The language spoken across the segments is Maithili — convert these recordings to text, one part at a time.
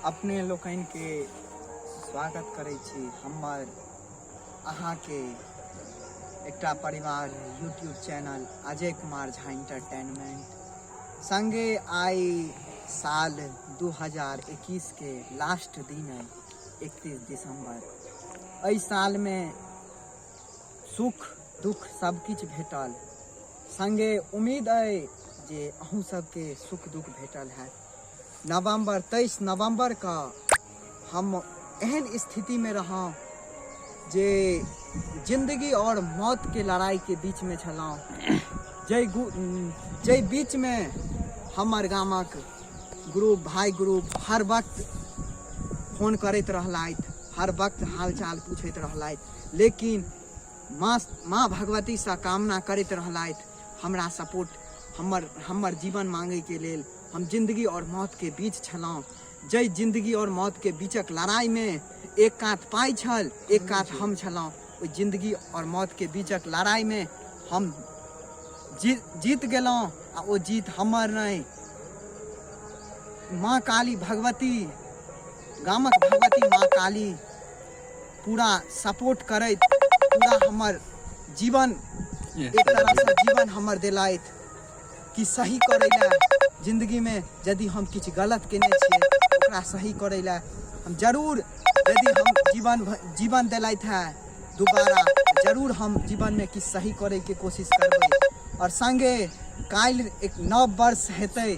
अपने लोकनिके स्वागत करै छी हमर अहाँके एकटा परिवार YouTube channel Ajay Kumar Jha entertainment संगे। आइ साल 2021 के लास्ट दिन अइ, 31 दिसंबर। एहि सालमे सुख दुख सब किछु भेटल, संगे उम्मीद अइ जे अहूँ सबके सुख दुख भेटल हैत। नवम्बर, 23 नवम्बरके हम एहन स्थितिमे रहौं जे जिन्दगी आओर मौतके लड़ाइके बीचमे छलहुँ, जाहि बीचमे हमर गामक ग्रुप, भाइ ग्रुप हर वक्त फोन करैत रहलथि, हर वक्त हालचाल पूछैत रहलथि, लेकिन माँ भगवतीसँ कामना करैत रहलथि हमरा सपोर्ट, हमर जीवन मांगैके लेल। हम जिन्दगी आओर मौतके बीच छलहुँ, जाहि जिन्दगी आओर मौतके बीचक लड़ाइमे एक कात पाइ छल, एक कात हम छलहुँ। ओहि जिन्दगी आओर मौतके बीचक लड़ाइमे हम जीत गेलहुँ आ ओ जीत हमर नहि, माँ काली भगवती, गामक भगवती माँ काली पूरा सपोर्ट करैत पूरा हमर जीवन, एक तरहसँ जीवन हमर देलथि कि सही करै लए। जिन्दगीमे यदि हम किछु गलत केने छियै, ओकरा सही करै लए हम जरूर, यदि हम जीवन देलथि है दोबारा, जरूर हम जीवनमे किछु सही करैके कोशिश करबै। आओर संगे काल्हि एक नव वर्ष हेतै।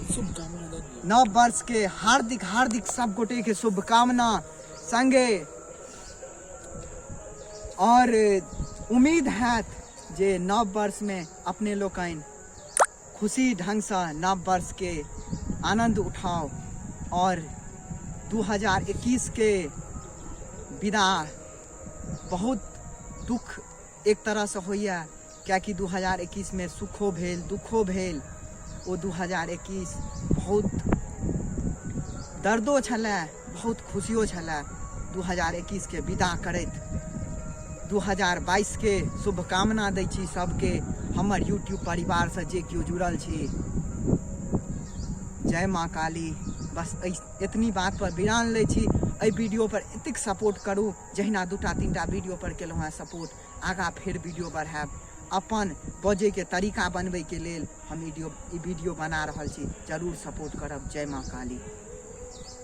नव वर्षके हार्दिक हार्दिक सब गोटेके शुभकामना संगे, आओर उम्मीद हैत जे नव वर्षमे अपने लोकनि खुशी ढङ्गसँ नव वर्षके आनन्द उठाउ। आओर 2021के विदा बहुत दुख एक तरहसँ होइए, किएकि 2021मे सुखो भेल, दुखो भेल। ओ 2021 बहुत दर्दो छलए, बहुत खुशियो छलए। 2021के विदा करैत 2022के शुभकामना दै छी सबके, हमर यूट्यूब परिवारसँ जे केओ जुड़ल छी। जय माँ काली। बस एतनी बात पर विराम लै छी। एहि वीडियो पर एतेक सपोर्ट करू, जहिना दूटा तीनटा वीडियो पर केलहुँ हेँ सपोर्ट। आगाँ फेर वीडियो बढ़ायब। अपन बजैके तरीका बनबैके लेल हम ई वीडियो बना रहल छी। जरूर सपोर्ट करब। जय माँ काली।